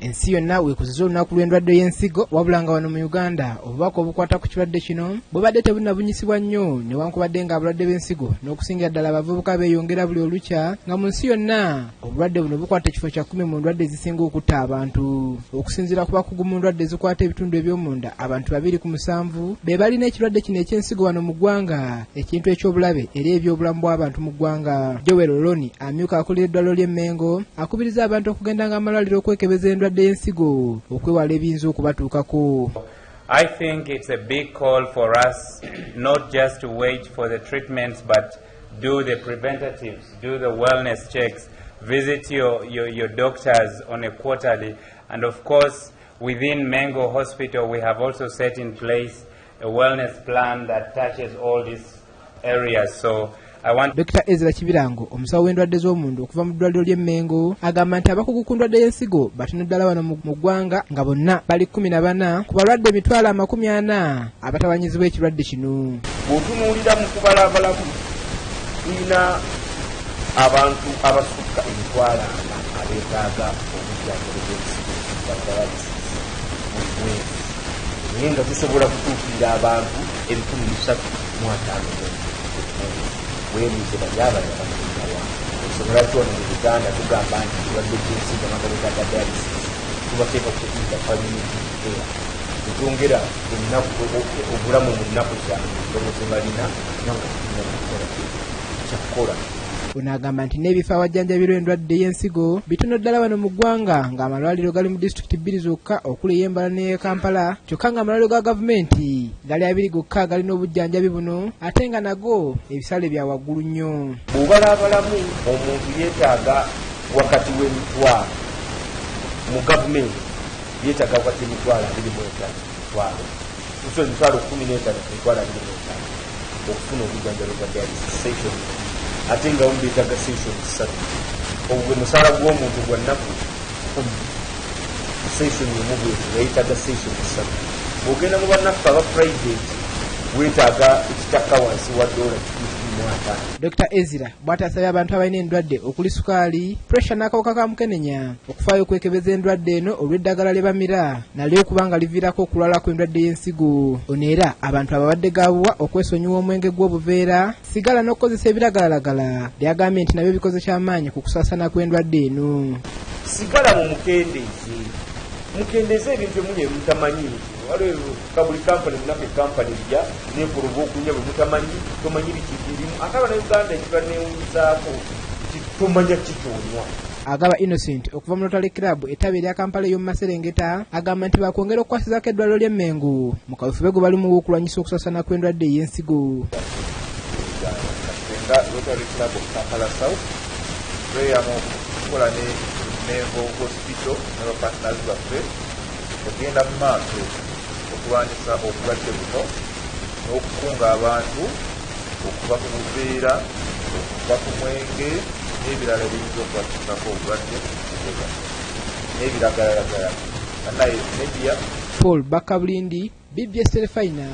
Ensi yonna weekuziza olunaku lw'endwadde y'ensigo, wabula nga wano mu Uganda obubaka obukwata ku kirwadde kino bubadde tebunabunyisibwa nnyo, newankubadde nga abalwadde b'ensigo n'okusingira ddala abavubuka beeyongera buli olukya, nga mu nsi yonna obulwadde buno bukwata ekifo kya 10 mu ndwadde ezisinga okutta abantu. Okusinziira ku bakugu mu ndwadde ezikwata ebitundu eby'omunda, abantu 2 ku 7 be balina ekirwadde kino eky'ensigo wano mu ggwanga, ekintu eky'obulabe eri ebyobulamu bw'abantu mu ggwanga. Joel Oloni amyuka akulira eddwaliro ly'e Mengo akubiriza abantu okugendanga amalwaliro okwekebeza endwadde y'ensigo okwewala ebiyinza okubatuukako. I think it's a big call for us not just to wait for the treatments, but do the preventatives, do the wellness checks, visit your doctors on a quarterly, and of course within Mengo Hospital we have also set in place a wellness plan that touches all these areas. So I want Dr. Ezra Kibirango, omusawo w'endwadde z'omunda okuva mu ddwaliro ly'e Mengo, agamba nti abakugu ku ndwadde y'ensigo batono ddala wano mu ggwanga, nga bonna bali 14 ku balwadde 400,000 abatawanyizibwa ekirwadde kino. Bw'otunuulira mu kubala abalamu, tulina abantu abasukka 400,000 abeetaaga obujjanjabi bw'ensigo bwa dialysis buli mwezi, naye nga tusobola kutuukirira abantu 351 buli mwezi. Weebuuze bali abalala bagenda wa? Ensonga lwaki wano mu Uganda tugamba nti ekirwadde ky'ensigo abantu abeetaaga dialysis tubateeka ku kyetuyita palliative care, tetwongera obulamu mu nnaku zaabwe entono ze balina, kubanga tetulina kukola kyakukola. Ono agamba nti n'ebifo awajjanjabirwa endwadde y'ensigo bitono ddala wano mu ggwanga, ng'amalwaliro gali mu disitulikiti 2 zokka okuli ey'e Mbarara n'ey'e Kampala, kyokka ng'amalwaliro ga gavumenti gali 2 gokka agalina obujjanjabi buno, ate nga nago ebisale bya waggulu nnyo. Bw'obala abalamu, omuntu yeetaaga wakati w'emitwalo mu gavumenti yeetaaga wakati 25,000 mitwalo, so 15,000 ku 25,000 okufuna obujjanjabi bwa dialysis session, ate nga bamu beetaaga session 3. Ogwo gwe musaala gw'omuntu gwa nnaku 10, session emu bwetyo nga yeetaaga session 3. Bw'ogenda mu bannaffe aba private, weetaaga ekitakka wansi wa dola 150. Dr. Ezra bw'ati asabye abantu abalina endwadde okuli sukaali, pressure n'akawuka ka mukenenya okufaayo okwekebeza endwadde eno olw'eddagala lye bamira nalyo okuba nga liviirako okulwala kw'endwadde y'ensigo. Ono era abantu ababadde gaabuwa okwesonyiwa omwenge gw'obuveera, sigala n'okukozesa ebiragalalagala byagambye nti nabyo bikoze ky'amaanyi ku kusaasaana kw'endwadde eno. Sigala mumukendeeze, mukendeeze ebintu emuli ebimutamanyi. Waliwo buli kampani munaku ekampani ejja nekola obwokunywa bwe mutamanyi, tomanyi biki birimu. Ate Abannayuganda ekibanneewuunyisaako nti tomanya ki ky'onywa. Agaba Innocent okuva mu Rotary Club ettaba erya Kampala ey'omu Maserengeta agamba nti bakwongera okukwasizaako eddwaliro ly'e Mengo mu kaweefube gwe balimu ow'okulwanyisa okusaasaana kw'endwadde ey'ensigo. Nga Rotary Club of Kampala South tweyama okukola ne Mengo Hospital ne bapartners baffe okugenda mu maaso okulwanyisa obulwadde buno n'okukunga abantu okuva ku buveera, okuva ku mwenge n'ebirala ebiyinza okubatuusako obulwadde n'ebiragalalagala. Naye media Paul Bakabulindi, BBS Terefayina.